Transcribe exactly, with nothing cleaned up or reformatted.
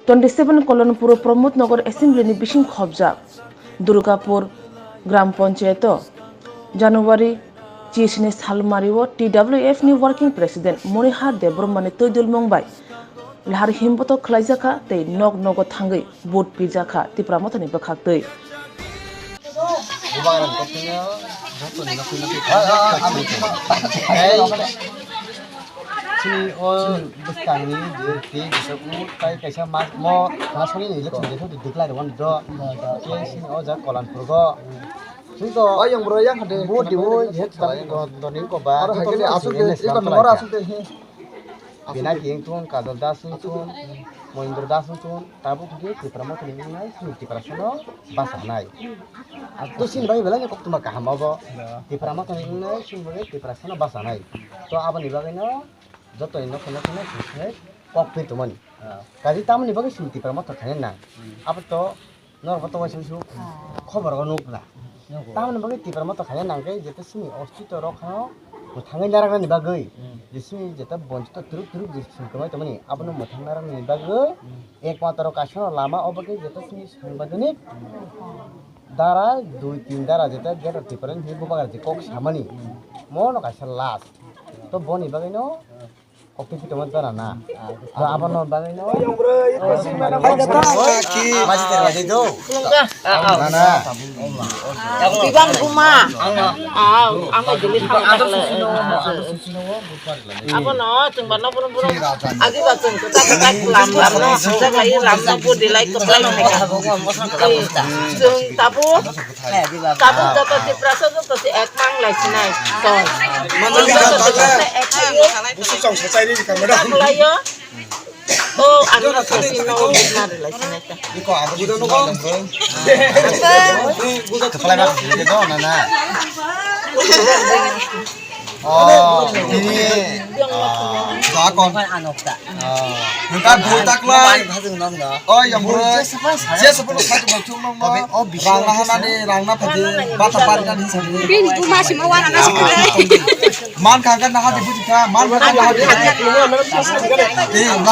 Twenty seven Kolonpur Pramod Nagar Assembly ni bising khobjak Durgapur Gram Panchayato January chisini salmario T W F ni Working President Monihar Debbarma ni twi dulmung bai lahar himboto khlaijakha tei nok nogo thangwi vote pijakha Tipra Mothani bwkhaktwi. Bubagrang koktwino joto ni nokni nokni. Chini o bwskangni je twi bwswk tai kaisa mas mo khasoni ni election je thodi declare won do. Ke chini o ja Kolanpurgo. Chini to ayang bro yang hade. Bo dibo je tam do ni ko ba. Aro hakene asuk de, iban mora asuk de. Pinaki wngthun, Kajol Das wngthun, Mohindra Das wngthun, tabuk hwnkhe Tipra Mothani wngnai chini Tiprasano basa nai. To chini bagwi belai no koktwma kaham obo. Tipra Mothani wngnai chini bagwi Tiprasano basa nai. To aboni bagwino jotoni nokha nokha no chini kok twi tongmani. Kaji tamoni bagwi chini Tipra Motha khaina nang. Abo to norok bo tongwi sung sung khobor o nuk na. Tamoni bagwi Tipra Motha khaina nang khe jeta chini ostito rok khano mwthangwi narwknani bagwi je chini jeta bonchito twrwk twrwk je chwng kwmai tongmani abono mwthang narwknani bagwi ekmatro kaisa lama obo khe jeta chini sangbadhanik dara dui tin dara jeta Greater Tripura ni bubagra je kok samani mono kaisa last to boni bagwino. Kopi pito man tana na. Abo no bagwi no. Maji ter lagi do. Khulumkha. Na na. Bibang buma. Aw, ang ko jeli thang tak le. Abo no chwng ba no brum brum. Agi ba chwng tak tak lam lam no. Tak lai lam no bu dilai ko lai. Chwng tabu. Tabuk joto Tiprasa joto se ek mang lai sinai. To. Mano joto joto se ek lai. Busu chong sa chai ni kamera. Khlaio. O, ani sasi no bukna lai sinai ta. Iko abu do no. Kepala ba do na na. Oh, ini. Jakon. Nungka doi taklai. Oh, yang bro. Je sepuluh satu bang chung nong no. Rang na hana ni, rang na pati. Bata bari na ni sani. Bin tu masih mau anak nasi. Man kangkan na hati buji ka, man kangkan na hati. Eh, na